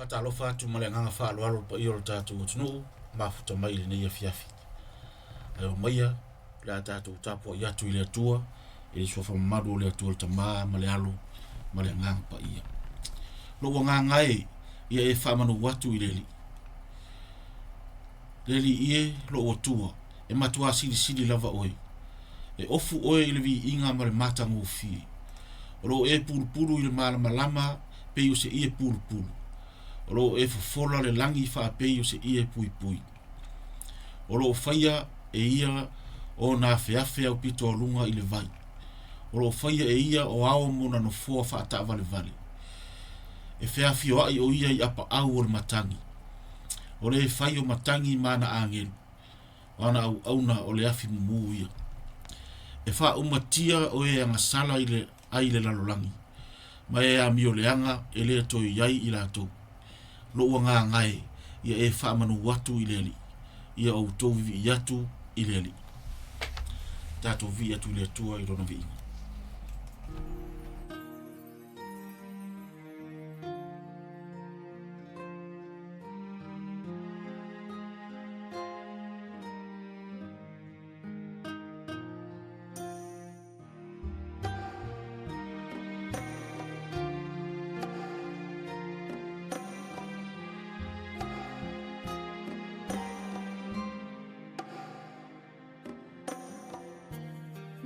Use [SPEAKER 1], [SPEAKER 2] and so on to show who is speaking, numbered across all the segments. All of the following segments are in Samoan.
[SPEAKER 1] Faatalofa atu ma le agaga faaaloalo i le paia o le tatou atunuu mafuta mai i lenei afiafi. Ae omaia o le a tatou tapuai atu i le Atua i le suafa mamalu o le Atua le Tama ma le Alo ma le Agaga Paia. Lou agaga e, ia e faamanu atu i le Alii. Le Alii e, lou Atua, e matuā silisili lava oe. E ofu oe i le viiga ma le matagofie. O lo o e pulupulu i le malamalama pei o se ie pulupulu. O lo o e fofola le lagi faapei o se ie puipui. O lo o faia e ia ona afeafe aupito aluga i le vai. O lo o faia e ia o ao ma ona nofoa faataavalevale. E feafioai o ia i apaau o le matagi. O le fai o matagi ma ana agelu. O ana auauna o le afi mumu ia. E faaumatia o e agasala i le ai le lalolagi, ma e amio leaga e le toe i ai i latou. Lou agaga e, ia e faamanu atu i le Alii, ia outou vivii atu i le Alii. Tatou vivii atu i le Atua i lona viiga.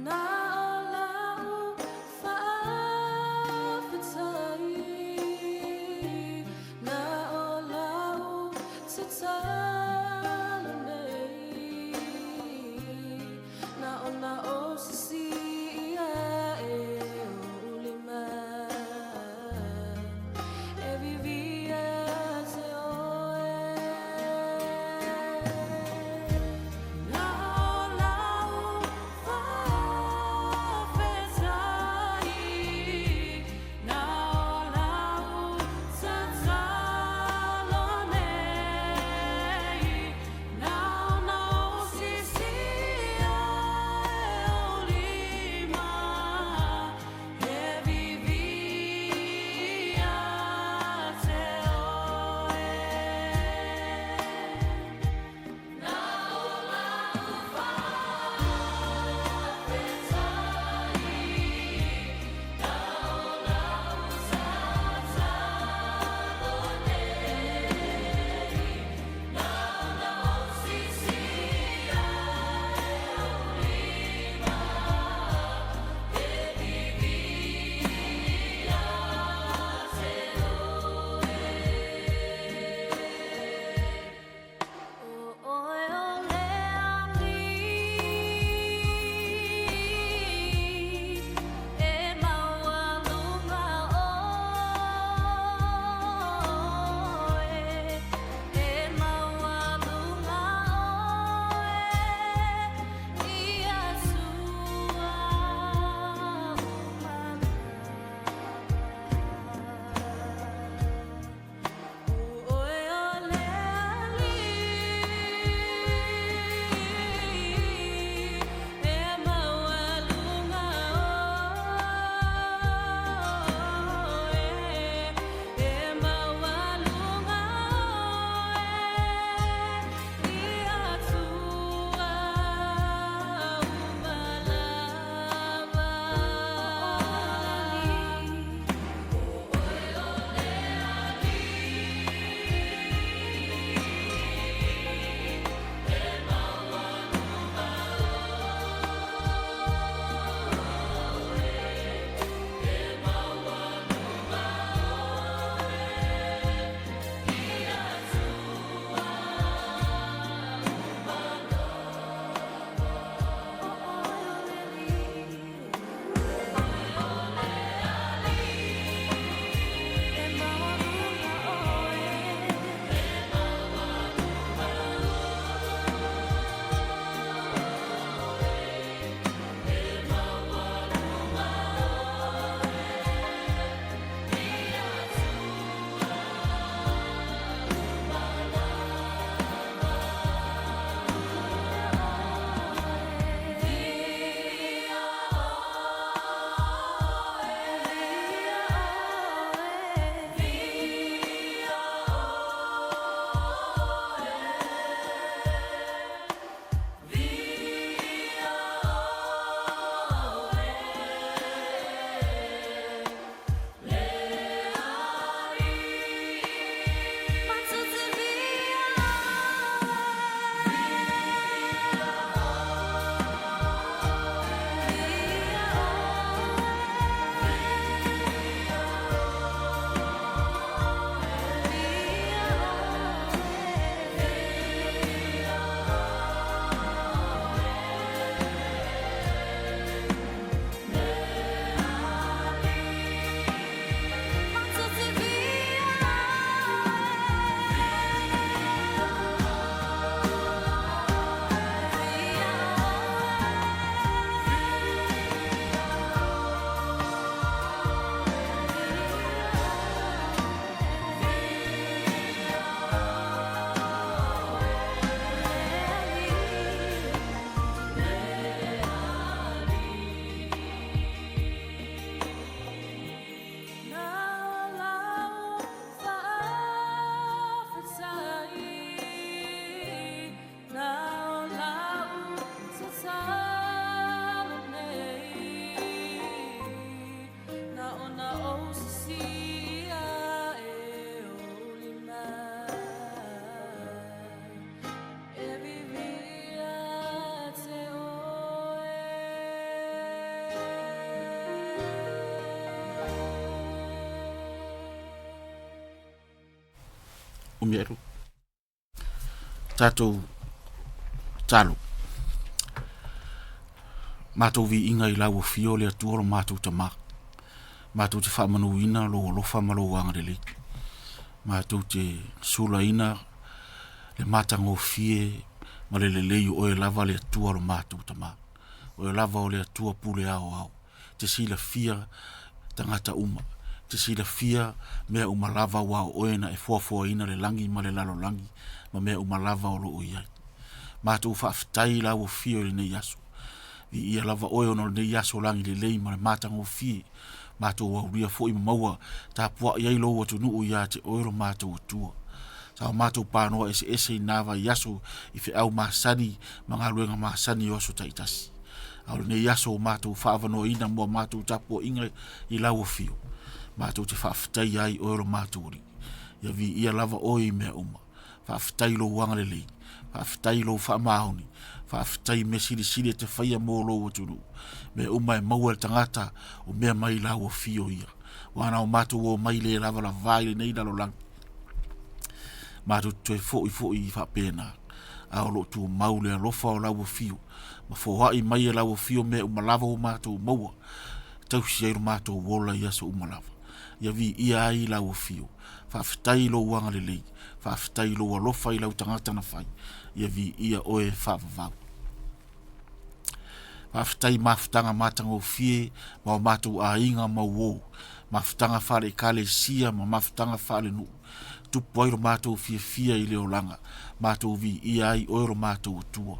[SPEAKER 2] Na o lau faafetai, na o lau tatalo nei, na ona ou sisi ae ou lima, e vivi ia te oe. Na o lau faafetai, na o lau tatalo nei.
[SPEAKER 1] Umi alu. Tatou talo. Matou viiga i lau afio le Atua lo matou Tama. Matou te faamanuina lou alofa ma lou agalelei. Matou te sulaina le matagofie ma le lelei o oe lava le Atua lo matou Tama. Oe lava o le Atua pule aoao te silafia tagata uma, te silafia mea uma lava aua o oe na e foafoaina le lagi ma le lalolagi ma mea uma lava o lo o i ai. Matou faafetai i lau afio i lenei aso. Viia lava oe ona o lenei aso lagi lelei ma le matagofie. Matou aulia foi ma maua tapuai ai lou atunuu ia te oe lo matou Atua. Sa o matou panoa eseese i na vaiaso i feau masani ma galuega masani o aso taitasi. A o lenei aso ua matou faaavanoaina mo a matou tapuaiga i lau afio, matou te faafetaia ai oe lo matou Alii. Ia viia lava oe i mea uma. Faafetai i lou agalelei, faafetai i lou faamaoni, faafetai i mea silisili e te faia mo lou atunuu. Mea uma e maua e le tagata, o mea mai lau afio ia. Aua na o matou omai le lavalavā i lenei lalolagi, matou te toe foi foi faapena, a o lo o tumau le alofa o lau afio ma foai mai e lau afio mea uma lava ua matou maua e tausi ai lo matou ola i aso uma lava. Ia viia ai lau afio. Faafetai i lou agalelei, faafetai i lou alofa i lau tagata na fai. Ia viia oe faavavau. Faafetai i mafutaga matagofie ma o matou aiga ma uo, mafutaga faale-Ekalesia ma mafutaga faalenuu. Tupu ai lo matou fiafia i le olaga, matou viia ai oe lo matou Atua.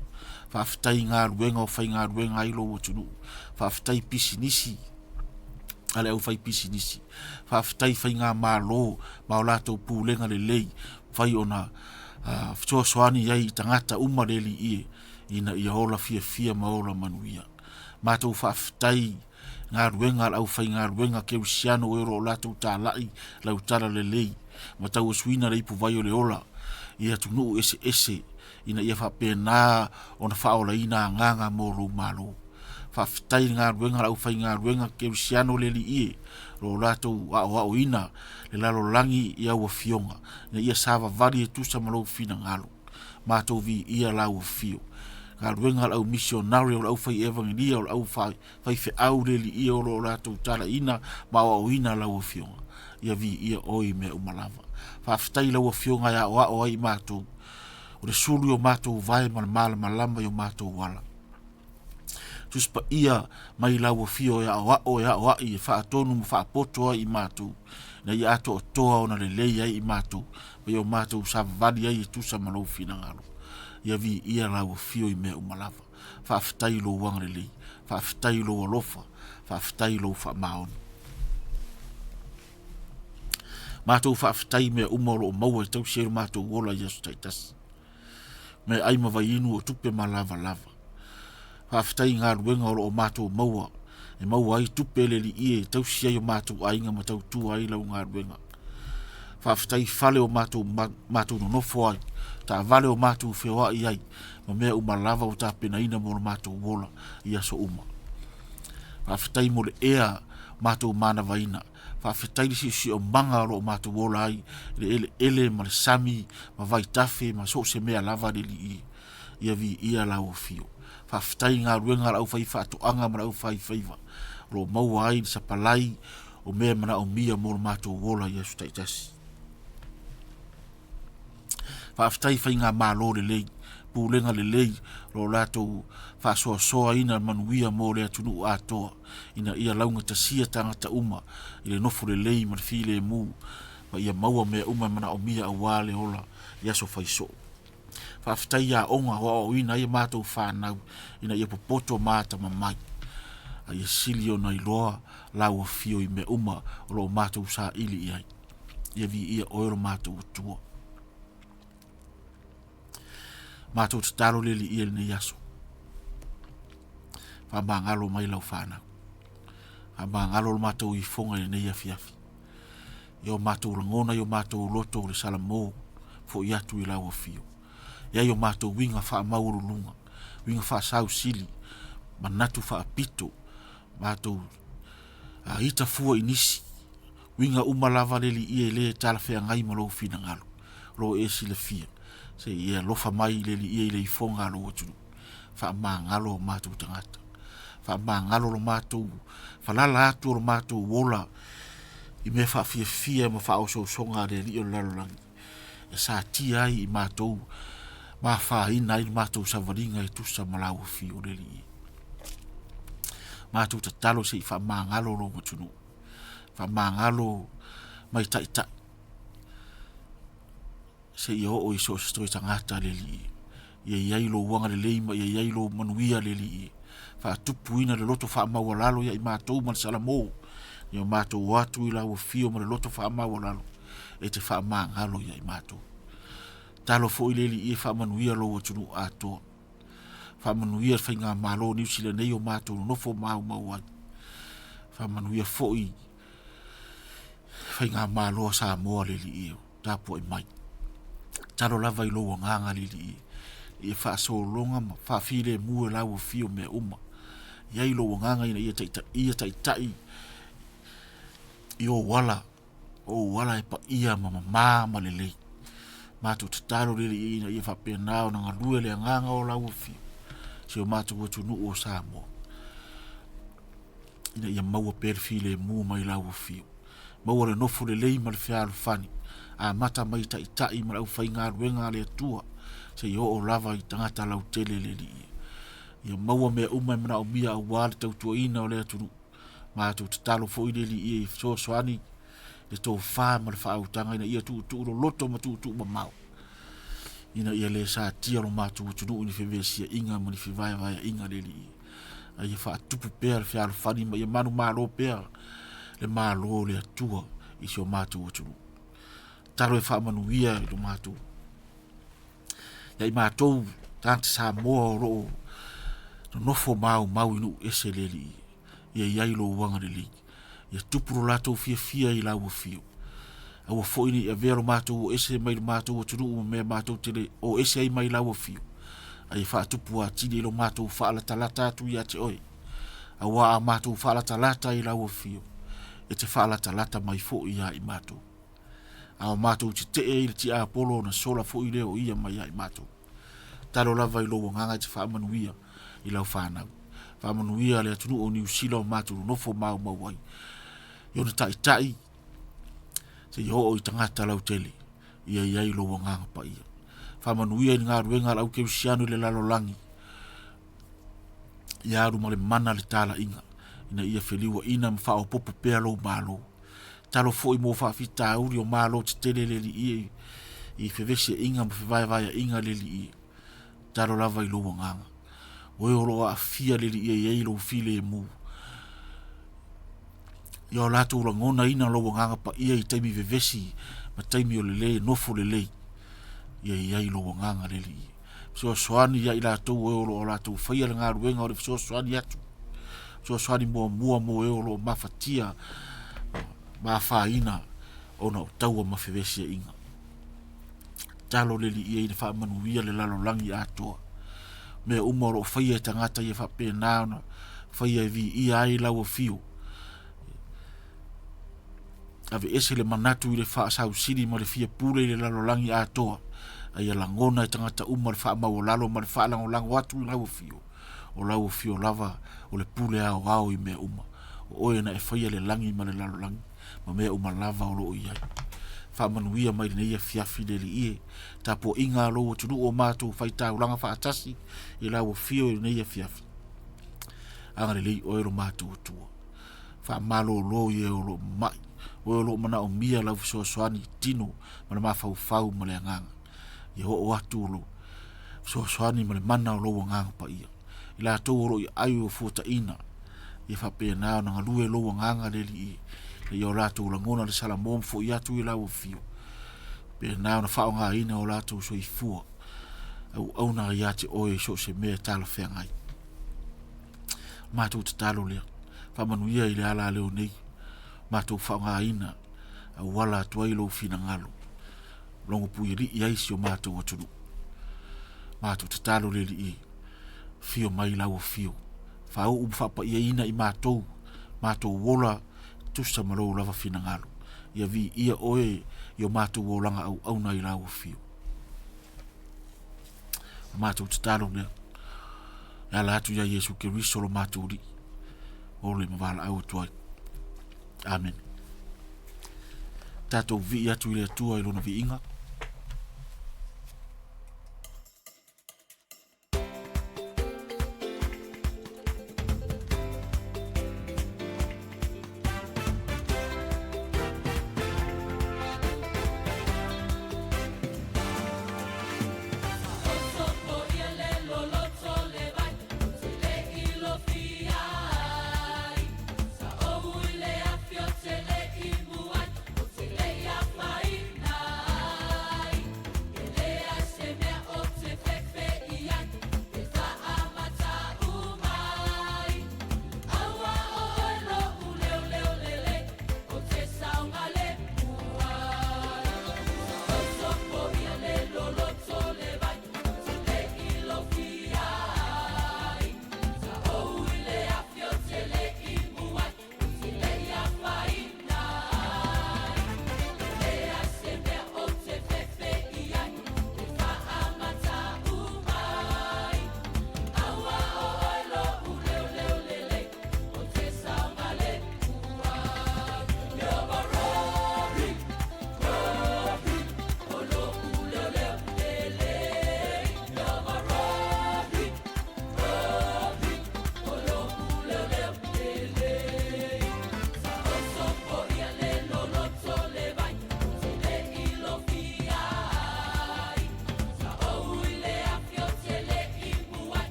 [SPEAKER 1] Faafetai i galuega o faigaluega ai lou atunuu. Faafetai i pisinisi a le aufaipisinisi. Faafetai i faigamalo ma o latou pulega lelei, mafai ona fesoasoani ai i tagata uma le Alii e, ina ia ola fiafia ma ola manuia. Matou faafetai galuega a le aufaigaluega kerisiano e o lo o latou talai lau talalelei ma tauasuina le ipuvai o le ola i atunuu eseese ina ia faapena ona faaolaina agaga mo lou Malo. Faafetai i le galuega a le aufaigaluega kerisiano le Alii e, o lo o latou aoaoina le lalolagi i au afioga ina ia savavali e tusa ma lou finagalo. Matou viia lau afio. Galuega a le au misionare o le aufai evagelia o le au faifeau le Alii o lo o latou talaiina ma aoaoina lau afioga. Ia viia oe i mea uma lava. Faafetai i lau afioga e aoao ai i matou. O le sulu i o matou vae ma le malamalama i o matou ala. Tusi Paia mai lau afio e aoao e aoai e faatonu ma faapoto ai i matou, ina ia atoatoa ona lelei ai i matou, ma ia o matou savavali ai e tusa ma lou finagalo. Ia viia lau afio i mea uma lava. Faafetai i lou agalelei, faafetai i lou alofa, faafetai i lou faamaoni. Matou faafetai i mea uma o lo o maua e tausi ai lo matou ola i aso taitasi. Meaai ma vaiinu o tupe ma lavalava. Faafetai i galuega o lo o matou maua e maua ai tupe le Alii e tausi ai o matou aiga ma tautua ai lau galuega. Faafetai i fale o matou, ma, matou nonofo ai, taavale o matou feoai ai, ma mea uma lava ua tapenaina mo lo matou ola i aso uma. Faafetai mo le ea matou manavaina. Faafetai le siosiomaga o lo o matou ola ai, le eleele ma le sami ma vaitafe ma so o se mea lava le Alii. Ia viia lau afio. Faafetai i galuega a le aufaifaatoaga ma le aufaifaiva o lo o maua ai le sapalai o mea e manaomia mo lo matou ola i aso taitasi. Faafetai i faigamalo lelei, pulega lelei o lo o latou faasoasoaina manuia mo le atunuu atoa ina ia laugatasia tagata uma i le nofo lelei ma le filemu ma ia maua mea uma e manaomia aua le ola i aso faisoo. Faafetai i aoga o aoaoina ai a matou fanau ina ia popoto ma atamamai, a ia sili ona iloa lau afio i mea uma o lo o matou saili i ai. Ia viia oe lo matou Atua. Matou tatalo le Alii i lenei aso. Faamagalo mai lau fanau. Faamagalo lo matou ifoga i lenei afiafi. I o matou lagona i o matou loto o le salamo foi atu i lau afio. I ai o matou uiga faamaualuluga, uiga faasausili, manatu faapito, matou ita fua i nisi, uiga uma lava le Alii e le talafeagai ma lou finagalo. O lo o e silafia, se i e alofa mai i le Alii e i le ifoga a lou atunuu. Faamagalo o matou tagata. Faamagalo lo matou falala atu o lo matou ola i mea faafiafia ma faaosoosoga a le alii o le lalolagi e satia ai i matou ma afaina ai le matou savaliga e tusa ma lau afio le Alii. Matou tatalo se i faamagalo lou atunuu. Faamagalo mai taitai seia oo i so o se toe tagata le Alii. Ia i ai lou agalelei ma ia i ai lou manuia le Alii. Faatupuina le loto faamaualalo ia i matou ma le Salamo, ia o matou o atu i lau afio ma le loto faamaualalo, e te faamagalo ia i matou. Tatalo foi le Alii e faamanuia lou atunuu atoa. Faamanuia le Faigamalo o Niu Sila nei o matou nonofo maumau ai. Faamanuia foi Faigamalo a Samoa le Alii e tapuai mai. Tatalo lava i lou agaga le Alii ia faasologa ma faafilemu e lau afio mea uma. I ai lou agaga ina ia taitaia taitai i ou ala, o ou ala e paia ma mama ma lelei. Matou tatalo le Alii ina ia faapena ona galue le agaga o lau afio si o matou atunuu o Samoa ina ia maua pea le filemu mai lau afio. Maua le nofo lelei ma le fealofani, amata mai i taitai ma le aufaigaluega a le Atua, seia oo lava i tagata lautele le Alii. Ia maua mea uma e manaomia aua le tautuaina o le atunuu. Matou tatalo foi le Alii e fesoasoani le tofa ma le faautaga ina ia tuutuu loloto ma tuutuu mamao ina ia le satia lo matou atunuu i ni fevesiaiga ma ni fevaevaeaiga le Alii. A ia faatupu pea le fealofani ma ia manumalo pea le Malo o le Atua i si o matou atunuu. Tatalo e faamanuia i lo matou ia i matou tagata Samoa o lo o nonofo maumau i nuu ese le Alii, ia i ai lou agalelei, ia tupu lo latou fiafia i lau afio. Aua foi ne i avea lo matou o ese mai lo matou atunuu ma mea matou te le o ese ai mai lau afio, a ia faatupu atili ai lo matou faalatalata atu ia te oe. Aua a matou faalatalata i lau afio, e te faalatalata mai foi ia i matou. A o matou tetee i le tiapolo ona sola foi lea o ia mai ia i matou. Talo lava i lou agaga e te faamanuia i lau fanau. Faamanuia le atunuu o Niu Sila o matou nonofo maumau ai. I ona taitai seia oo i tagata lautele ia i ai lou agaga paia. Faamanuia i le galuega a le au kerisiano i le lalolagi ia alu ma le mana le talaiga ina ia feliuaina ma faaopoopo pea lou malo. Talo foi mo faafitauli o malo tetele le Alii e i fevesiaiga ma fevaevaeaiga le Alii e. Talo lava i lou agaga. O e o lo o aafia le Alii e i ai lou filemu. Ia o latou lagonaina lou agaga paia i taimi vevesi ma taimi o le le nofo lelei. Ia i ai lou agaga le Alii. Fesoasoani ia i latou o e o lo o latou faia le galuega o le fesoasoani atu. Fesoasoani muamua mo e o lo o mafatia ma afaina ona o taua ma fevesiaiga. Tatalo le Alii ia ina faamanuia le lalolagi atoa. Mea uma o lo o faia e tagata ia faapena ona faia e viia ai lau afio. Aveese le manatu i le faasausili ma le fia pule i le lalolagi atoa, a ia lagona e tagata uma le faamaualalo ma le faalagolago atu i lau afio. O lau afio lava o le pule aoao i mea uma. O oe na e faia le lagi ma le lalolagi ma mea uma lava o lo o i ai. Faamanuia mai lenei afiafi le Alii e, tapuaiga a lou atunuu o matou faitaulaga faatasi i lau afio i lenei afiafi. Agalelei oe lo matou Atua. Faamalolo i e o lo o mamai, o e o lo o manaomia lau fesoasoani i tino ma le mafaufau ma le agaga. Ia oo atu lo fesoasoani ma le mana o lou agaga paia. I latou o lo o i ai o fuataina, ia faapena ona galue lou agaga le Alii ina ia o latou lagona le salamo ma foi atu i lau afio. Faapena ona faaaogaina o latou soifua auauna ia te oe i so o se mea e talafeagai. Matou tatalo lea, faamanuia i le ala leo nei, matou faaaogaina auala atu ai lou finagalo. Logo puialii ai si o matou atunuu. Matou tatalo le Alii, afio mai lau afio, faauu ma faapaiaina i matou, matou ola tusa ma lou lava finagalo. Ia viia oe i o matou olaga auauna i lau afio. O matou tatalo lea. E ala atu ia Iesu Keriso lo matou Alii, o le ma valaau atu ai. Amene. Tatou vii atu i le Atua i lona viiga.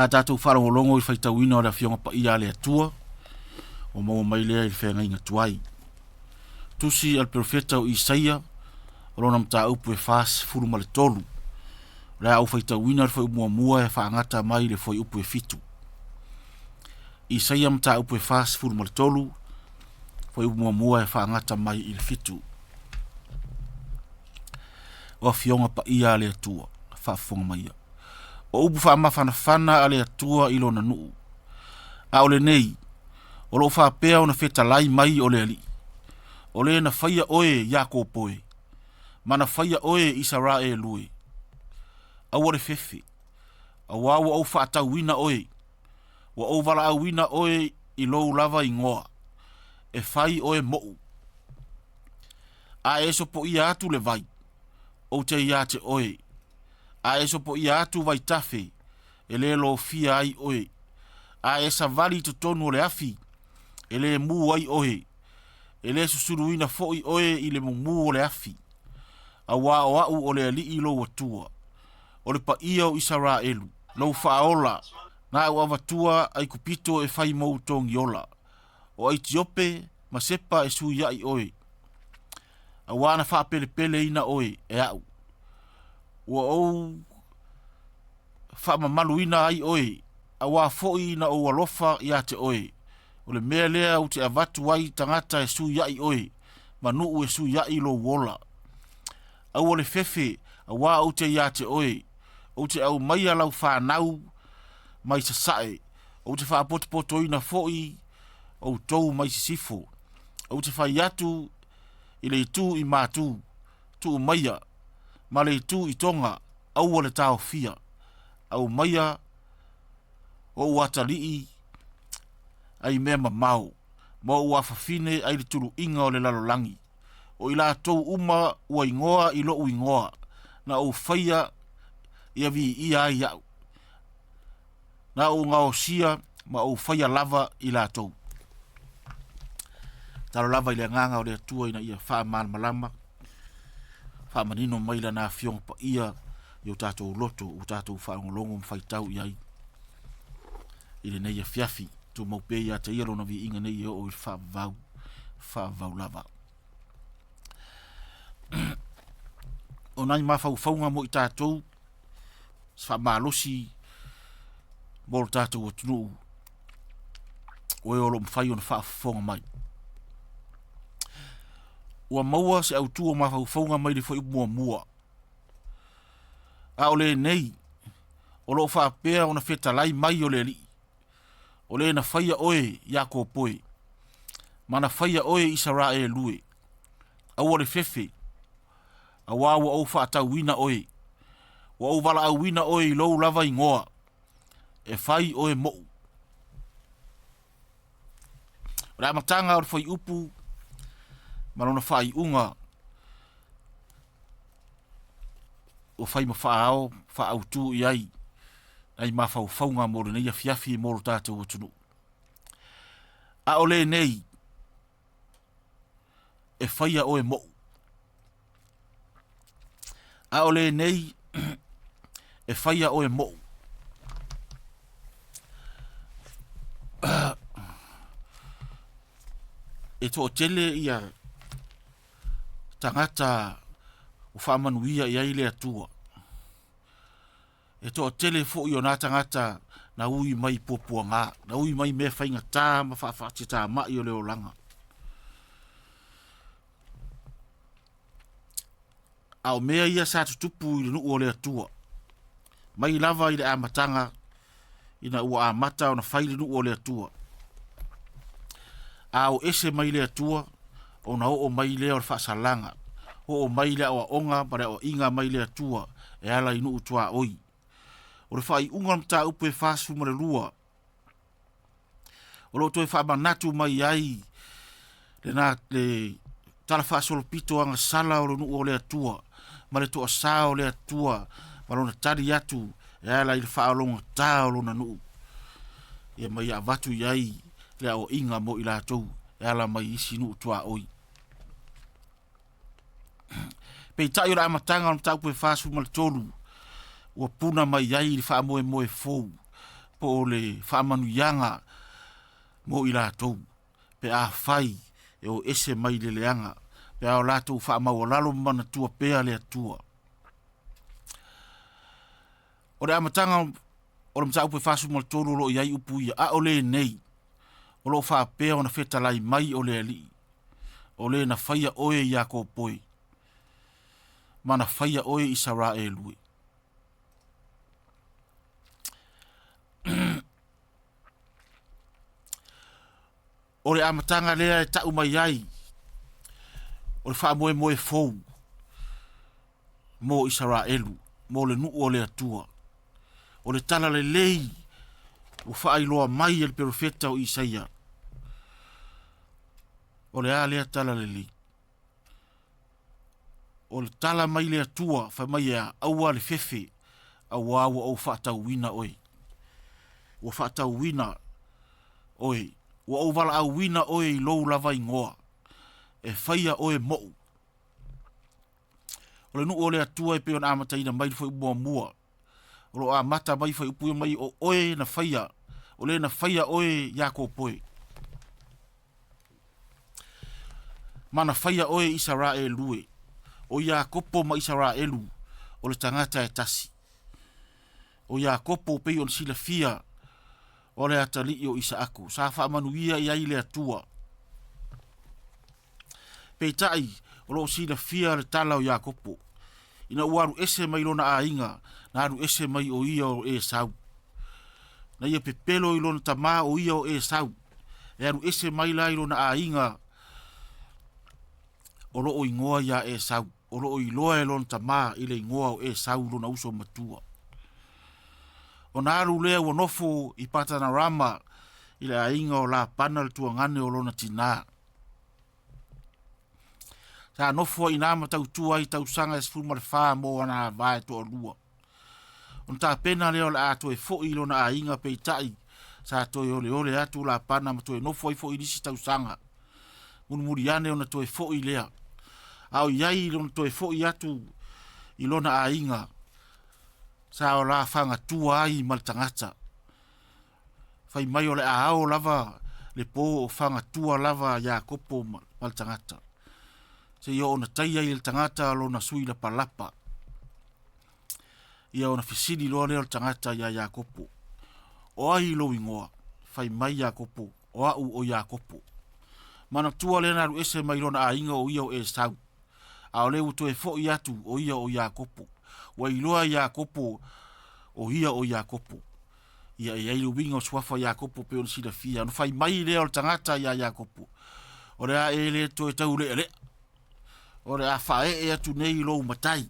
[SPEAKER 1] A tatou faalogologo i le faitauina o le Afioga Paia a le Atua, ua maua mai lea i le feagaiga tuai. Tusi a le Perofeta o Isaia, o lona mataupu e 43. O le a ou faitauina le fuaiupu muamua e faagata mai le fuaiupu e 7. Isaia mataupu e 43, fuaiupu muamua e faagata mai i le 7. O Afioga Paia a le Atua, faafofoga maia. O upu faamafanafana a le Atua i lona nuu. A o lenei, o loo faapea ona fetalai mai o le Alii, o le na faia oe Iakopo e, ma na faia oe Isaraelu e. Aua le fefe, auā ua ou faatauina oe, ua ou valaauina oe i lou lava igoa, e fai oe moʻu. A e sopoia atu le vai, ou te ia te oe, a e sopoia atu vaitafe, e le lofia ai oe. A e savali i totonu o le afi, e le mū ai oe, e le susuluina foi oe i le mumū o le afi, auā o a'u o le Alii lou Atua, o le paia o Isaraelu, lou Faaola, na ou avatua Aikupito e fai mou togiola, o Aitiope ma Sepa e suiaʻi oe, auā na faapelepeleina oe e a'u. Ua ou faamamaluina ai oe, auā foi na ou alofa iā te oe. O le mea lea ou te avatu ai tagata e suiaʻi oe, ma nuu e suiaʻi lou ola. Aua le fefe, auā ou te iā te oe, ou te aumaia lau fanau mai sasae, ou te faapotopotoina foi outou mai sisifo. Ou te fai atu i le itu i Matu, tuu maia, ma le itu i Toga, aua le taofia. Aumaia ou atalii ai mea mamao, ma ou afafine ai le tuluiga o le lalolagi. O i latou uma ua igoa i lou igoa, na ou faia ia viia ai au. Na ou gaosia ma ou faia lava i latou. Talo lava i le agaga o le Atua ina ia faamalamalama, faamanino mai lana afioga paia i o tatou loto ua tatou faalogologo ma faitau i ai i lenei afiafi. Tumau pea ia te ia lona viiga nei e oo i le faavavau, faavavau lava. O nai mafaufauga mo i tatou, se faamalosi mo lo tatou atunuu o e o lo o mafai ona faafofoga mai. Ua maua se autu o mafaufauga mai le fuaiupu muamua, a o lenei o lo o faapea ona fetalai mai o le Alii, o le na faia oe Iakopo e, ma na faia oe Isaraelu e. Aua le fefe, auā ua ou faatauina oe, ua ou valaauina oe i lou lava igoa, e fai oe moʻu. O le amataga o le fuaiupu ma lona faaiuga ua fai ma faaao faaautu i ai nai mafaufauga mo lenei afiafi mo lo tatou atunuu. A o lenei e faia oe moʻu. A o lenei e faia oe moʻu. E toatele ia tagata ua faamanuia i ai le Atua. E toatele foi o na tagata na ui mai puapuaga, na ui mai mea faigata ma faafaatetamai o le olaga. A o mea ia sa tutupu i le nuu o le Atua, mai lava i le amataga ina ua amata ona fai le nuu o le Atua. A o ese mai le Atua, ona oo mai lea o le faasalaga, oo mai le aoaoga ma le aoaiga mai le Atua e ala i nuu tuaoi. O le faaiuga o le mataupu e 42, o lo o toe faamanatu mai ai le, le talafaasolopito agasala o le nuu o le Atua ma le toasā o le Atua ma lona tali atu e ala i le faaologatā o lona nuu ia ma ia avatu i ai le aoaiga mo i latou e ala mai i isi nuu tuaoi. Peitai o le amataga o le mataupu e 43 ua puna mai ai le faamoemoe fou po o le faamanuiaga mo i latou pe afai e o ese mai le leaga pe a o latou faamaualalo ma manatua pea le Atua. O le amataga o le mataupu e 43 o lo o i ai upu ia, a o lenei, o lo o faapea ona fetalai mai o le Alii, o le na faia oe Iakopo e, ma na faia oe Isaraelu e. O le amataga lea e tau mai ai o le faamoemoe fou mo Isaraelu, mo le nuu o le Atua. O le tala lelei ua faailoa mai e le perofeta o Isaia. O le a lea tala lelei? O le tala mai le Atua fai mai e a, aua le fefe, auā ua ou faatauina oe. Ua faatauina. oe, ua ou valaauina oe i lou lava igoa, e faia oe moʻu. O le nuu o le Atua e pei ona amataina mai le fuaiupu muamua, o lo o amata mai fuaiupu ia mai o oe na faia, o le na faia oe Iakopo e. Ma na faia oe Isaraelu e. O Iakopo ma Isaraelu o le tagata e tasi. O Iakopo pei ona silafia o le atalii o Isaako, sa faamanuia i ai le Atua. Peitai, o lo o silafia le tala o Iakopo, ina ua alu ese mai lona aiga, na alu ese mai o ia o Esau. Na ia pepelo i lona tamā o ia o Esau, e alu ese mai la i lona aiga o lo o igoa iā Esau, o lo o iloa e lona tamā i le igoa o Esau lona uso matua. Ona alu lea ua nofo i Patanarama i le aiga o Lapana le tuagane o lona tinā. Sa nofo ai inā ma tautua ai i tausaga e 14 mo ana ava e toalua. Ona tapena lea o le a toe foi i lona aiga peitai sa toe oleole atu Lapana ma toe nofo ai foi i nisi tausaga. Mulimuli ane ona toe foi lea. A o i ai i lona toe foi atu i lona aiga, sa o la fagatua ai ma le tagata. Fai mai o le a ao lava le po o fagatua lava Iakopo ma le tagata. Seia oo ona taia ai e le tagata lona sui lapalapa. Ia ona fesili loa lea o le tagata iā Iakopo, O ai lou igoa? Fai mai Iakopo, O au o Iakopo. Manatua lea na alu ese mai lona aiga o ia o Esau, a o lea ua toe foi atu o ia o Iakopo. Ua iloa e Iakopo o ia o Iakopo. Ia e i ai le uiga o suafa o Iakopo pei ona silafia. Ona fai mai lea o le tagata iā Iakopo, O le a e le toe taulealea, o le a faaee atu nei lou matai,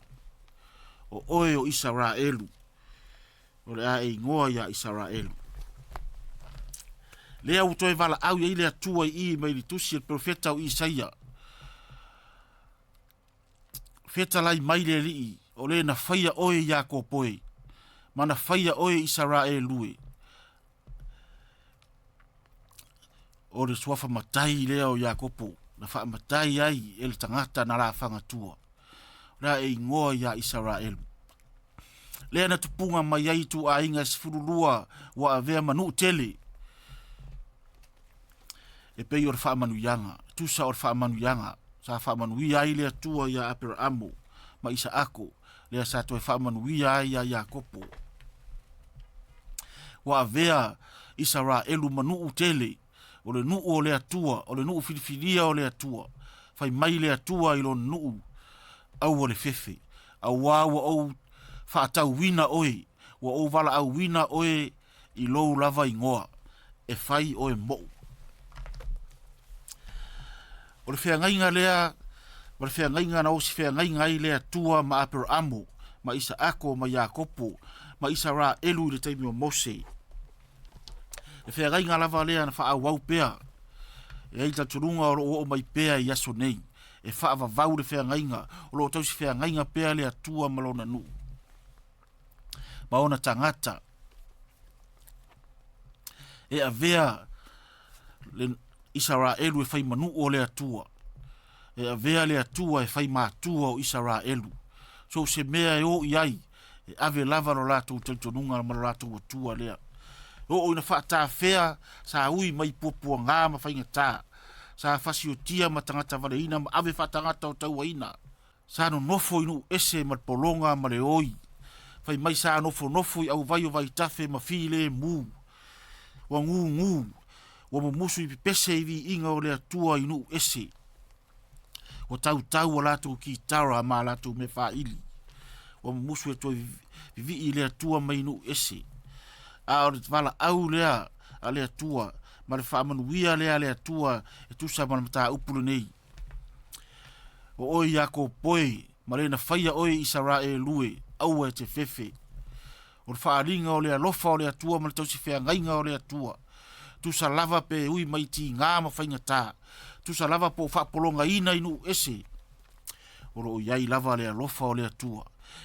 [SPEAKER 1] o oe o Isaraelu, o le a e igoa iā Isaraelu. Lea ua toe valaau i ai le Atua i i mai le tusi a le perofeta o Isaia. Fetalai mai le Alii, o le na faia oe Iakopo e, ma na faia oe Isaraelu e. O le suafa matai lea o Iakopo, na faamatai ai e le tagata na lafagatua. O le a e igoa iā Isaraelu. Lea na tupuga mai ai ituaiga e 12 ua avea ma nuu tele e pei o le faamanuiaga, tusa o le faamanuiaga sa faamanuia ai le Atua iā Aperaamo ma Isaako, lea sa toe faamanuia ai iā Iakopo. Ua avea Isaraelu ma nuu tele, o le nuu o le Atua, o le nuu filifilia o le Atua. Fai mai le Atua i lona nuu, aua le fefe, auā ua ou faatauina oe, ua ou valaauina oe i lou lava igoa, e fai oe moʻu. O le feagaiga lea ma le feagaiga na osi feagaiga ai le Atua ma Aperaamo, ma Isaako, ma Iakopo, ma Isaraelu i le taimi o Mose. Le feagaiga lava lea na faaauau pea e ai talitonuga o lo o oo mai pea i aso nei, e faavavau le feagaiga, o lo o tausi feagaiga pea le Atua ma lona nuu ma ona tagata. E avea le Isaraelu e fai manuu o le Atua. E avea le Atua e fai matua o Isaraelu. So o se mea e o i ai, e ave lava lo latou talitonuga ma lo latou Atua lea. E oo ina faatafea sa ui mai puapuagā ma faigatā, sa fasiotia ma tagata valeina ma ave faatagata o tauaina. Sa nonofo i nuu ese ma le pologa ma le oi. Fai mai sa nofonofo i auvai o vaitafe ma filemu. Ua gūgū, ua mumusu i pepese i viiga o le Atua i nuu ese. Ua tautau a latou kitara ma a latou mea faaili. Ua mumusu e toe vivii i le Atua mai nuu ese. A o le valaau lea a le Atua ma le faamanuia lea a le Atua e tusa ma le mataupu lenei. O oe Iakopo e, ma le na faia oe Isaraelu e, aua e te fefe. O le faaaliga o le alofa o le Atua ma le tausifeagaiga o le Atua. Tusa lava pe ui mai tigā ma faigatā, tusa lava po o faapologaina i nuu ese, o lo o i ai lava le alofa o le Atua.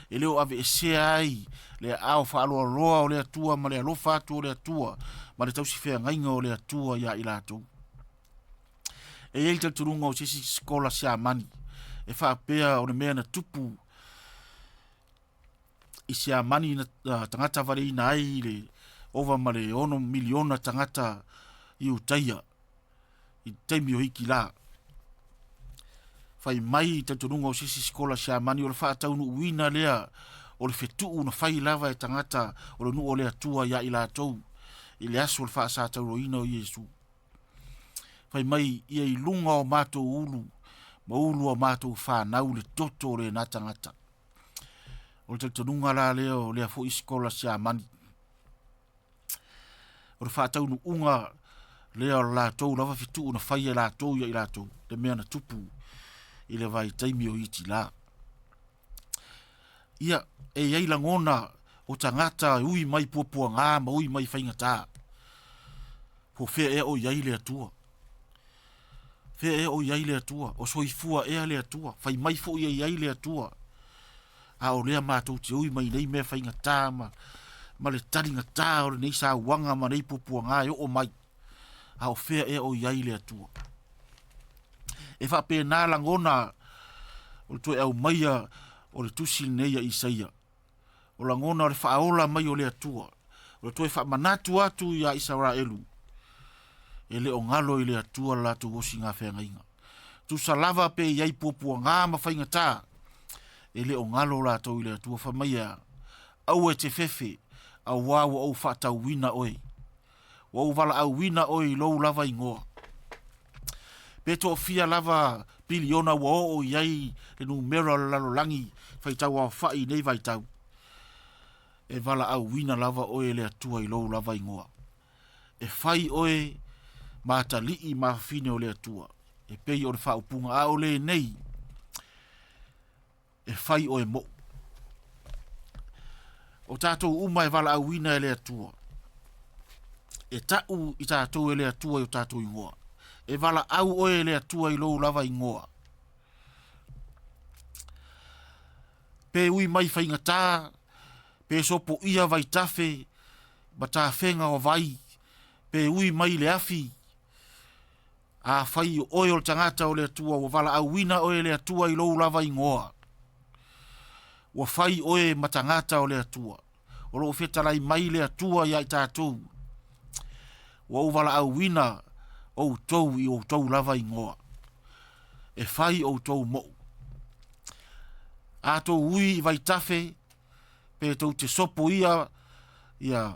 [SPEAKER 1] E le o aveesea ai le aao faaloaloa o le Atua ma le alofa atu o le Atua ma le tausifeagaiga o le Atua iā i latou. E i ai le talitonuga o se isi sikola Siamani e faapea o le mea na tupu i Siamani na tagata valeina ai le ova ma le 6 miliona tagata Iutaia i le taimi o Hikila. Fai mai i talitonuga o se isi sikola Siamani o le faataunuuina lea o le fetuu na fai lava e tagata o le nuu o le Atua iā i latou i le aso o le faasatauroina o Iesu. Fai mai ia i luga o matou ulu ma ulu o matou fanau le toto o lena tagata. O le talitonuga la lea o lea foi sikola Siamani. O le faataunuuga lea o le latou lava fetuu na fai e latou ia i latou, le mea na tupu i le vaitaimi o Hitila. Ia, e i ai lagona o tagata e ui mai puapuaga ma ui mai faigata. Po o fea ea o i ai le Atua? Fea ea o i ai le Atua? O soifua ea le Atua? Fai mai foi e i ai le Atua. A o lea matou te ui mai nei mea faigata ma, ma le taligatā o lenei sauaga ma nei puapuaga e oo mai. A o fea ea o i ai le Atua? E faapena lagona o le toe aumaia o le tusi lenei a Isaia. O lagona o le faaola mai o le Atua. O le toe faamanatu atu iā Isaraelu e le o galo i le Atua le latou osiga feagaiga. Tusa lava pe i ai puapuaga ma faigata, e le o galo latou i le Atua. Fai mai e a? Aua e te fefe, auā ua ou faatauina oe. Ua ou valaauina oe i lou lava igoa. Pe toafia lava piliona ua oo i ai le numera o le lalolagi faitau aofai i nei vaitau, e valaauina lava oe e le Atua i lou lava igoa. E fai oe ma atalii ma afafine o le Atua, e pei o le faaupuga, a o lenei, e fai oe moʻu. O tatou uma e valaauina e le Atua. E taʻu i tatou e le Atua i o tatou igoa. E valaau oe e le Atua i lou lava igoa. Pe ui mai faigata, pe sopoia vaitafe ma tafega o vai, pe ui mai le afi, Afai o oe o le tagata o le Atua, ua valaauina oe e le Atua i lou lava igoa. Ua fai oe ma tagata o le Atua. O lo o fetalai mai le Atua iā i tatou. Ua ou valaauina outou i outou lava igoa. E fai outou moʻu. A tou ui i vaitafe, pe tou te sopo ia, ia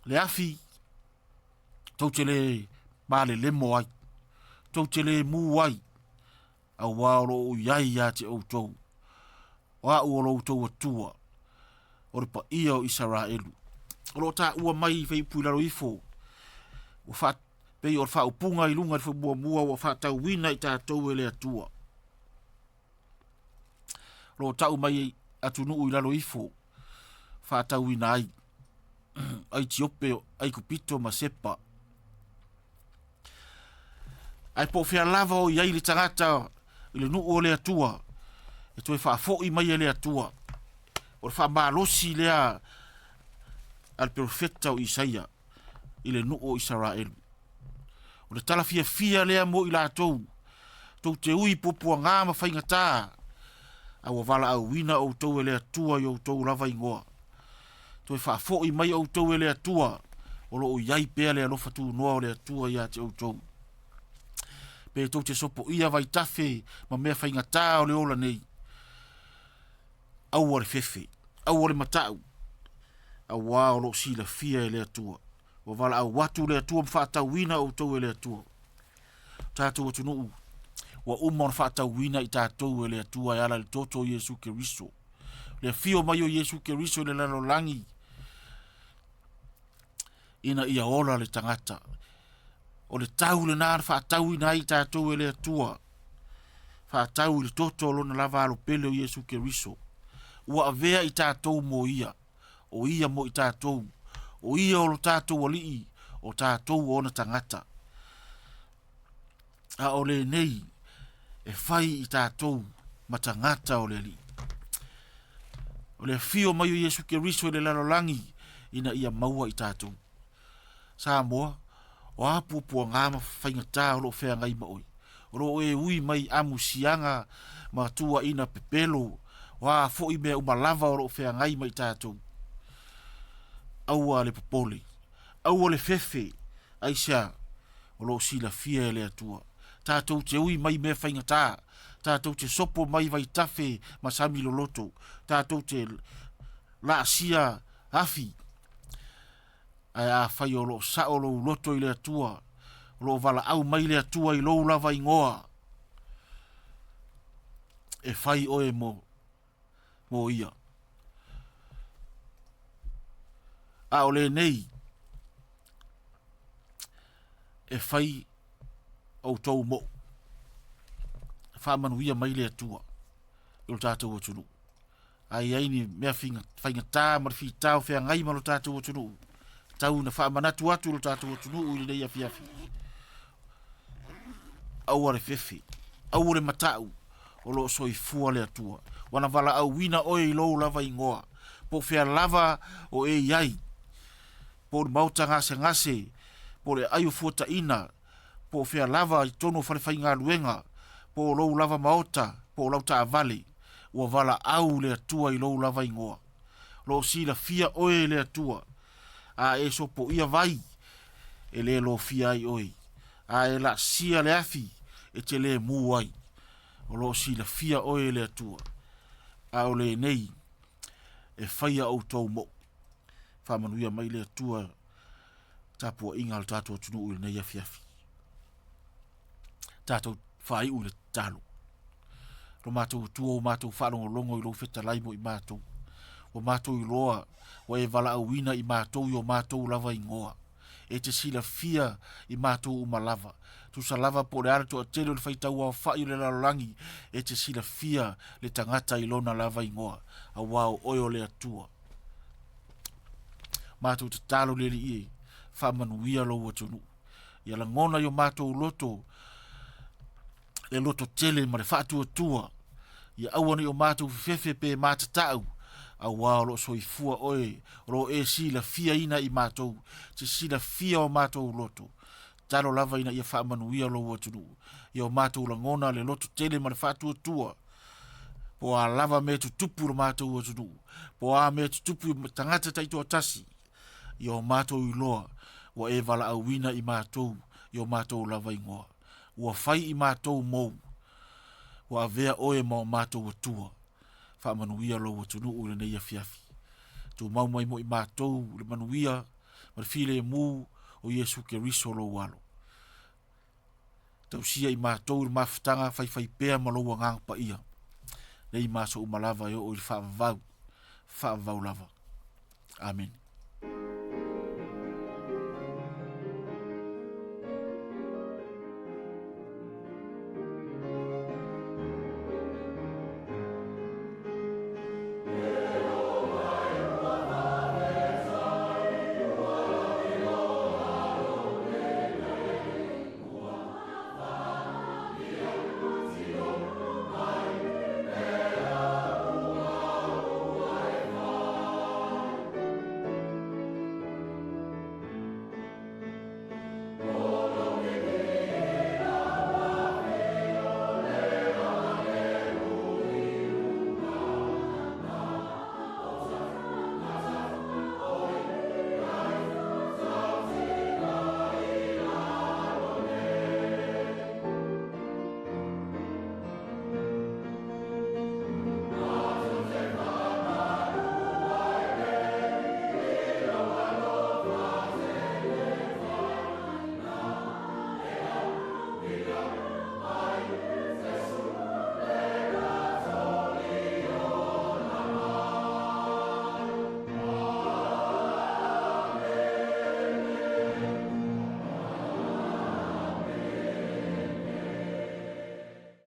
[SPEAKER 1] le afi, tou te lē malelemo ai, tou te lē mū ai, auā o lo o i ai ia te outou, o a'u o lo outou Atua, o le paia o Isaraelu. O lo o taua mai i Fuaiupu i lalo ifo, ua faa, pei o le faaupuga i luga i le muamua ua faatauina i tatou e le Atua. O lo o tau mai atunuu i lalo ifo, faatauina ai. Aitiope, Aikupito ma Sepa. Ae po o fea lava o i ai le tagata i le nuu o le Atua, e toe faafoi mai e le Atua. O le faamalosi lea a le perofeta o Isaia i le nuu o Isaraelu. O le tala fiafia lea mo i latou, tou te ui puapuagā ma faigatā, a ua valaauina outou e le Atua i outou lava igoa. Toe faafoi mai outou e le Atua, o lo o i ai pea le alofa tunoa o le Atua ia te outou. Pe tou te sopoia vaitafe ma mea faigatā o le ola nei, aua le fefe, aua le mataʻu, auā o lo o silafia e le Atua. Ua valaau atu le Atua ma faatauina outou e le Atua. O tatou atunuu, ua uma ona faatauina i tatou e le Atua e ala i le toto o Iesu Keriso. Le afio mai o Iesu Keriso i le lalolagi ina ia ola le tagata. O le tau lena na faatauina ai i tatou e le Atua. Faatau i le toto o lona lava alo pele o Iesu Keriso. Ua avea i tatou mo ia. O ia mo i tatou. O ia o lo tatou alii, o tatou o ona tagata. A o lenei e fai i tatou ma tagata o le Alii. O le afio mai o Iesu Keriso i le lalolagi ina ia maua i tatou. Samoa, o a puapuaga ma faigata o lo o feagai ma oe? O lo o e ui mai amusiaga ma tuuaiina pepelo, o a foi mea uma lava o lo o feagai ma i tatou. Aua le popole, aua le fefe, aisea? O lo o silafia e le Atua. Tatou te ui mai mea faigata, tatou te sopo mai vaitafe ma sami loloto, tatou te laasia afi, Ae afai o lo o sao lou loto i le Atua, o lo o valaau mai le Atua i lou lava igoa, e fai oe mo, mo ia. A o lenei, e fai outou moʻu. Faamanuia mai le Atua i lo tatou atunuu. A i ai ni mea faigata ma le fitao feagai ma lo tatou atunuu, tau ina faamanatu atu lo tatou atunuu i lenei afiafi. Aua le fefe, aua le matau, o lo o soifua le Atua. Ua na valaauina oe i lou lava igoa, po o fea lava o e i ai, po o le maota gasegase, po o le aai o fuataina, po o fea lava i totonu o falefaigaluega, po o lou lava maota, po o lau taavale, ua valaau le Atua i lou lava igoa. O lo o silafia oe e le Atua, a e sopoia vai, e le lofia ai oe, a e laasia le afi, e te le mu ai. O lo o silafia oe e le Atua, a o lenei e faia outou moʻu. Faamanuia mai le Atua tapuaiga a lo tatou atunuu i lenei afiafi. Tatou faaiu i le tatalo. Lo matou Atua ua matou faalogologo i lou fetalai mo i matou. Ua matou iloa ua e valaauina i matou i o matou lava igoa. E te silafia i matou uma lava. Tusa lava po o le a le toatele o le faitau aofai o le lalolagi, e te silafia le tagata i lona lava igoa, auā o oe o le Atua. Matou tatalo le Alii e, faamanuia lou atunuu. Ia lagona i o matou loto le loto tele ma le faatuatua, ia aua ne i o matou fefefe pe matatau, auā o lo o soifua oe, o lo o e silafiaina i matou, te silafia o matou loto. Tatalo lava ina ia faamanuia lou atunuu, ia o matou lagona le loto tele ma le faatuatua, po o a lava mea e tutupu i lo matou atunuu, po o a mea e tutupu i tagata taitoatasi, ia o matou iloa ua e valaauina i matou i o matou lava igoa. Ua fai i matou mou, ua avea oe ma o matou Atua. Faamanuia lou atunuu i lenei afiafi. Tumau mai mo i matou le manuia ma le filemu o Iesu Keriso lou Alo. Tausia i matou i le mafutaga faifaipea ma lou Agaga Paia, nei ma aso uma lava e oo i le faavavau, faavavau lava. Amene.